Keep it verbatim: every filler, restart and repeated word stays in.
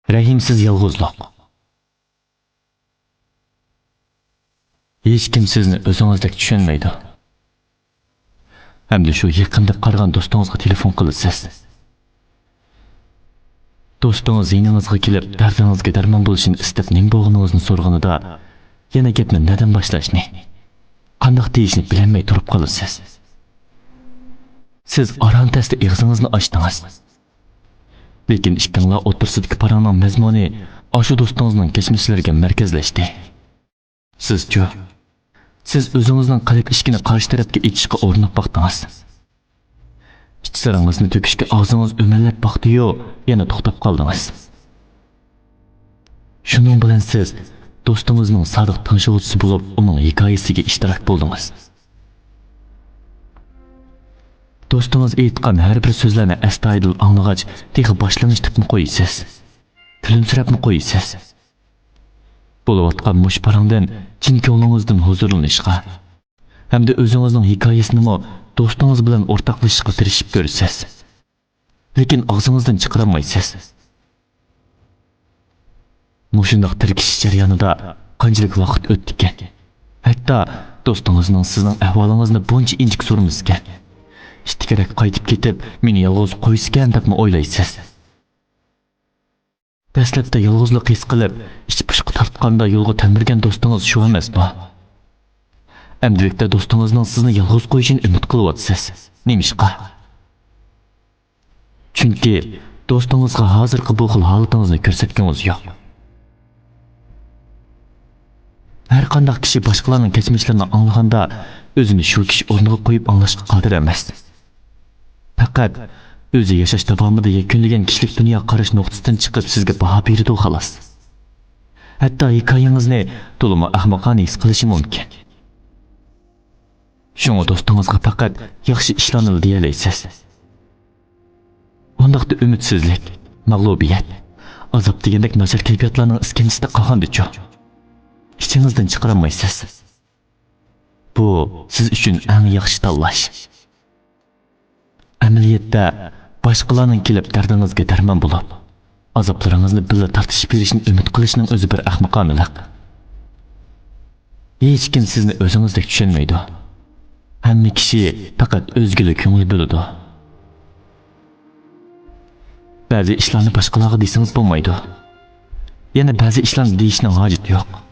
رەھىمسىز يالغۇزلۇق. ھېچكىم سىزنى ئۆزىڭىزدەك چۈشەنمەيدۇ. ھەمدە شۇ يېقىن دەپ قارىغان دوستىڭىزغا تېلېفون قىلىسىز. دوستىڭىز يېنىڭىزغا كېلىپ، دەردىڭىزگە دەرمان بولۇشىنى ئىستەپ، نېمە بولغىنىڭىزنى سورىغىنىدا، يەنە گەپنى نەدىن باشلاشنى، قانداق دېيىشنى بىلەلمەي تۇرۇپ قالىسىز. سىز ئاران تەستە ئېغىزىڭىزنى ئاچتىڭىز. لېكىن ئىككىڭلار ئوتتۇرىسىدىكى پاراڭنىڭ مەزمۇنى ئاشۇ دوستىڭىزنىڭ كەچمىشلىرىگە مەركەزلەشتى. سىزچۇ؟ سىز ئۆزىڭىزنىڭ قەلب ئىشىكىنى قارشى تەرەپكە ئېچىشقا ئۇرۇنۇپ باقتىڭىز. ئىچ سىرىڭىزنى تۆكۈشكە ئاغزىڭىز ئۆمەللەپ باقتىيۇ، يەنە توختاپ قالدىڭىز. شۇنىڭ بىلەن سىز دوستىڭىزنىڭ سادىق تىڭشىغۇچىسى بولۇپ، ئۇنىڭ ھېكايىسىگە ئىشتىراك بولدىڭىز. دوستىڭىز ئېيتقان ھەر بىر سۆزلەرنى ئەستايىدىل ئاڭلىغاچ، تېخى باشلىنىشتىنمۇ قويىسىز. كۈلۈمسىرەپمۇ قويىسىز. بولۇۋاتقان مۇشۇ پاراڭدىن چىن كۆڭلىڭىزدىن ھۇزۇرلىنىشقا ھەمدە ئۆزىڭىزنىڭ ھېكايىسىنىمۇ دوستىڭىز بىلەن ئورتاقلىشىشقا تىرىشىپ كۆرىسىز. لېكىن ئاغزىڭىزدىن چىقىرالمايسىز. مۇشۇنداق تىركىشىش جەريانىدا قانچىلىك ۋاقىت ئۆتتىكەن؟ ھەتتا دوستىڭىزنىڭ سىزنىڭ ئەھۋالىڭىزنى بۇنچە ئىنچىكە سورىمىسىكەن. ئىتتىكىدەك قايتىپ كېتىپ، مېنى يالغۇز قويسىكەن دەپمۇ ئويلايسىز. دەسلەپتە يالغۇزلۇق ھېس قىلىپ، ئىچ پۇشقا تارتقاندا يولغا تەلمۈرگەن دوستىڭىز شۇ ئەمەسمۇ؟ ئەمدىلىكتە دوستىڭىزنىڭ سىزنى يالغۇز قويۇشىنى ئۈمىد قىلىۋاتىسىز. نېمىشقا؟ چۈنكى دوستىڭىزغا ھازىرقى بۇ خىل ھالىتىڭىزنى كۆرسەتكۈڭىز يوق. ھەر قانداق كىشى باشقىلارنىڭ كەچمىشلىرىنى ئاڭلىغاندا، ئۆزىنى شۇ كىشى ئورنىغا قويۇپ ئاڭلاشقا قادىر ئەمەس. پەقەت ئۆزى ياشاش داۋامىدا يەكۈنلىگەن كىشىلىك دۇنيا قاراش نۇقتىسىدىن چىقىپ، سىزگە باھا بېرىدۇ، خالاس. ھەتتا ھېكايىڭىزنى تولىمۇ ئەخمىقانە ھېس قىلىشى مۇمكىن. شۇڭا دوستىڭىزغا پەقەت ياخشى ئىشلارنىلا دېيەلەيسىز. ئۇنداقتا ئۈمىدسىزلىك، مەغلۇبىيەت، ئازاب دېگەندەك ناچار كەيپىياتلارنىڭ ئىسكەنجىسىدە قالغاندىچۇ؟ ئىچىڭىزدىن چىقىرالمايسىز. بۇ سىز ئۈچۈن ئەڭ ياخشى تاللاش. ئەمەلىيەتتە، باشقىلارنىڭ كېلىپ دەردىڭىزگە دەرمان بولۇپ، ئازابلىرىڭىزنى بىللە تارتىشىپ بېرىشىنى ئۈمىد قىلىشنىڭ ئۆزى بىر ئەخمىقانىلىق. ھېچكىم سىزنى ئۆزىڭىزدەك چۈشەنمەيدۇ. ھەممە كىشى پەقەت ئۆزىگىلا كۆڭۈل بۆلىدۇ. بەزى ئىشلارنى باشقىلارغا دېسىڭىز بولمايدۇ. يەنە بەزى ئىشلارنى دېيىشنىڭ ھاجىتى يوق.